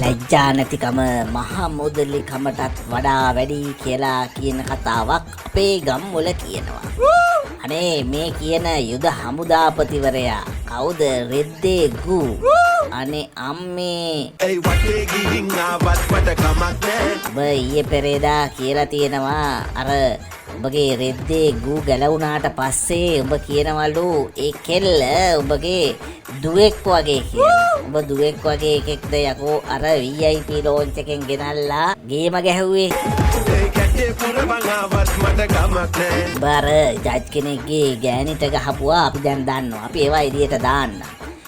ලැජ්ජා නැතිකම මහ මුදලිකමටත් වඩා වැඩි කියලා කියන කතාවක් අපේ ගම්වල කියනවා. අනේ මේ කියන යුද හමුදාපතිවරයා කවුද රෙද්දේ ගු? අනේ අම්මේ, ඇයි වටේ ගිහින් ආවත් මට කමක් නෑ. ඔබ ඊයේ පෙරේදා කියලා තියෙනවා අර ඔබගේ රෙද්දේ ගූ ගැලවුණාට පස්සේ ඔබ කියනවලු ඒ කෙල්ල ඔබගේ දුවෙක් වගේ කියලා. ඔබ දුවෙක් වගේ එකෙක්ද යකෝ අර VIP launch එකෙන් ගෙනල්ලා ගේම ගැහුවේ? ඒ කැටේ පුරවන් ආවත් මට කමක් නෑ. ඔබ අර ජජ් කෙනෙක්ගේ ගෑනිට ගහපුවා අපි දැන් දන්නවා. අපි ඒවා එළියට දාන්න.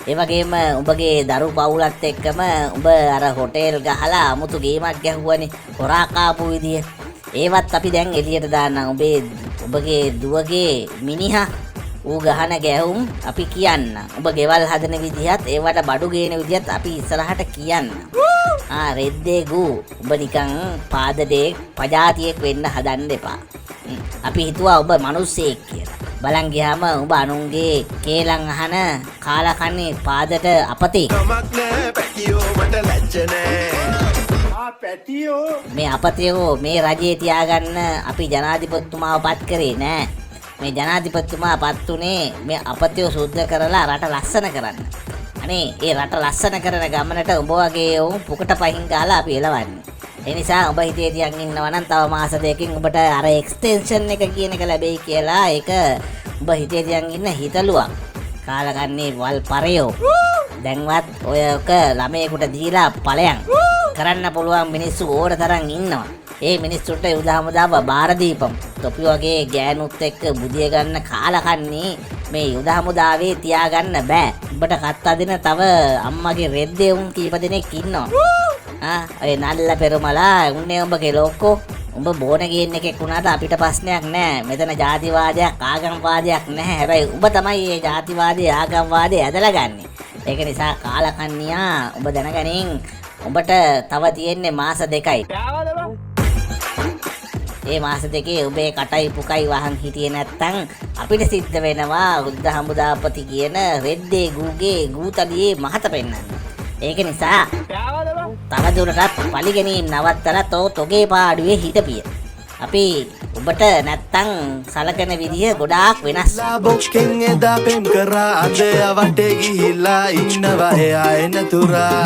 ඒ වගේම උඹගේ දරු පවුලත් එක්කම උඹ අර හොටෙල් ගහලා අමුතු ගේමක් ගැහුවනේ හොරා කාපු විදිය. ඒවත් අපි දැන් එළියට දාන්න. උඹගේ දුවගේ මිනිහා ඌ ගහන ගැහුම් අපි කියන්න. උඹ ගෙවල් හදන විදිහත් ඒවට බඩු ගේන විදිහත් අපි ඉස්සරහට කියන්න. ආ රෙද්දේ ගු, උඹ නිකන් පාදඩේ පජාතියෙක් වෙන්න හදන්න එපා. අපි හිතුවා ඔබ මිනිස්සෙක් කියලා. බලන් ගියාම උඹ අනුන්ගේ කේලම් අහන කාලා කන්නේ පාදට අපතේ. කමක් නෑ පැටියෝ, මට ලැජ්ජ නෑ. මේ අපතයෝ මේ රජයේ තියාගන්න අපි ජනාධිපතිතුමාව පත් කරේ නෑ. මේ ජනාධිපතිතුමා පත් වුණේ මේ අපතයෝ සුද්ධ කරලා රට ලස්සන කරන්න. අනේ ඒ රට ලස්සන කරන ගමනට උඹ වගේ උන් පුකට පහින් ගාලා අපි එලවන්නේ. ඒ නිසා උඹ හිතේ තියන් ඉන්නවා නම් තව මාස දෙකකින් උඹට අර එක්ස්ටෙන්ෂන් එක කියන එක ලැබෙයි කියලා, ඒක උඹ හිතේ තියන් ඉන්න හිතලුවක්. කාලකන්නේ වල් පරයෝ. දැන්වත් ඔය ඔක ළමයෙකුට දීලා ඵලයන්. කරන්න පුළුවන් මිනිස්සු ඕන තරම් ඉන්නවා. ඒ මිනිස්සුන්ට යුද හමුදාව බාර දීපම්. තොපි වගේ ගෑනුත් එක්ක බුදිය ගන්න කාලකන්නේ මේ යුද හමුදාවේ තියාගන්න බෑ. උඹට කත් අදින තව අම්මගේ රෙද්දේ උන් කීප දෙනෙක් ඉන්නවා. ආ ඔය නල්ල පෙරුමලා උන්නේ උඹගේ ලෝකෝ. උඹ බෝන ගේන් එකෙක් වුණාට අපිට ප්‍රශ්නයක් නෑ. මෙතන ජාතිවාදයක් ආගම්වාදයක් නැහැ. හැබැයි උඹ තමයි මේ ජාතිවාදය ආගම්වාදය ඇදලා ගන්නෙ. ඒක නිසා කාලකන්නියා, උඹ දැනගනින් උඹට තව තියෙන්නේ මාස 2යි. ඒ මාස දෙකේ උඹේ කටයි පුකයි වහන් හිටියේ නැත්තම් අපිට සිද්ධ වෙනවා යුද්ධ හමුදාපති කියන රෙද්දේ ගූගේ ගූතලියේ මහත පෙන්නන්න. ඒක නිසා තවදුරටත් පලිගැනීම් නවත්තලා තෝ තොගේ පාඩුවේ හිටපිය. අපි ඔබට නැත්තම් සලකන විදිය ගොඩාක් වෙනස්. බොක්කෙන් එදා පෙම් කරා, අද වටේ ගිහිල්ලා ඉන්නවා එයා එන තුරා.